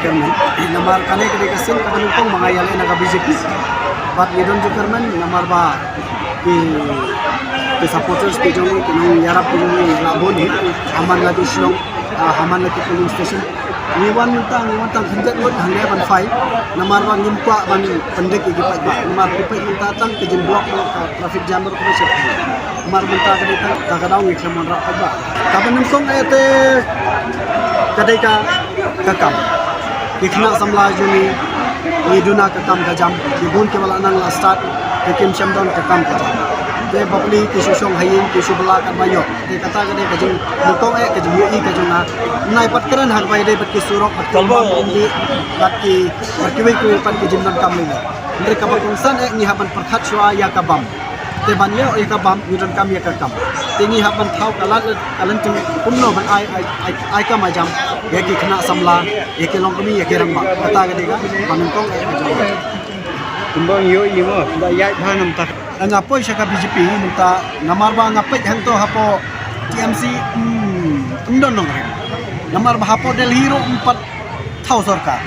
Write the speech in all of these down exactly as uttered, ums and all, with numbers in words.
Namar kane ka dei ka sien kaba nyngkong ba nga ïaleh na ka B J P. Bad ngi don jingkyrmen namar ba ki, ki supporters ki jong ngi, ki nongïarap ki jong ngi la bun hi. Ha man la ki Shillong, ah, ha man la ki polling station. Ngi wan mynta, ngi wan tang khyndiat ngut hangne ban fight. Namar ba ngim kwah ban pyndik ïa ki paidbah. Namar ki paid mynta tang ka jingblock ka traffic jam ruh ka dei sha. Namar mynta ka dei tang ka, ka daw ngi khlem wanrah paidbah. Kaba nyngkong eh te ka dei ka, ka kam. Ki khynnah samla jong ngi, ngi duna ka kam ka jam. Ki bun kiba la nang la start, ki kim shym don ka kam ka jam. Te bapli ki shu shong ha ïing, ki shu bylla katba ïoh. Te kata ka dei ka jingnyngkong eh, ka jingïohi ka jong nga. Nai pat kren ha kaba ïadei bad ki surok, bad ki bam umdih, bad ki, bad kiwei kiwei pat ki jingdonkam lei lei. Hynrei kaba kongsan eh ngi hap ban pyrkhat shuwa ïa ka bam. Te ban ïoh ïa ka bam ngi donkam ïa ka kam. Te ngi hap ban thaw ka lad ka lynti kumno ban ai, ai, ai, ai kam ai jam ïa ki khynnah samla, ïa ki longkmie, ïa ki rangbah. Kata ka dei kaba nyngkong eh ka jong nga. Kumba ngi ïohi mo, da ïaid bha namar. Nga poi sha ka B J P mynta namar ba nga peit hangto hapoh T M C, hmm, ym don nongrim. Namar ba hapoh Delhi ruh ym pat thaw sorkar.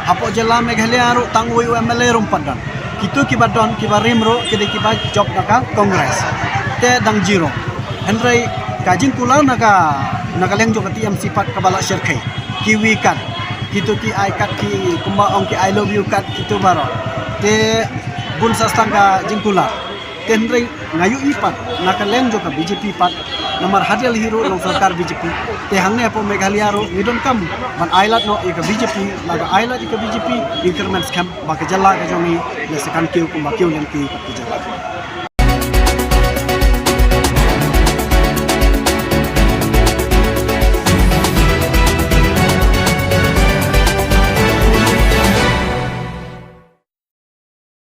Hapoh jylla Meghalaya ruh tang uwei u M L A ruh ym pat don. Kito kiba don, kiba rim ruh ki dei kiba jop na ka Congress. Te dang zero. Hynrei ka jingkular na ka, na ka liang jong ka T M C pat kaba la shyrkhei. Kiwei kat, kito ki ai kat, ki kumba ong ki I love you kat, kito baroh. Te bun sa tang ka jingkular. Te hynrei nga ïohi pat na ka liang jong ka B J P pat, namar ha Delhi ruh long sorkar B J P. Te hangne hapoh Meghalaya ruh ngi donkam ban ailad noh ïa ka B J P, lada ailad ïa ka B J P, ngi kyrmen skhem ba ka jylla ka jong ngi lehse kan kiew kumba kiew lynti pat ka jylla.